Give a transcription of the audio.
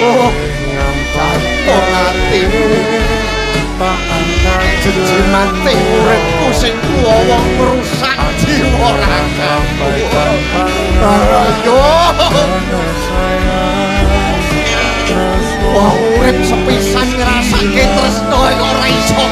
Oh, jantung atimu. Jejimate uripku sing tuwa wong ngrusak jiwa ragaku. Ayo. Wah, urip sepisan ngrasake tresno ora iso.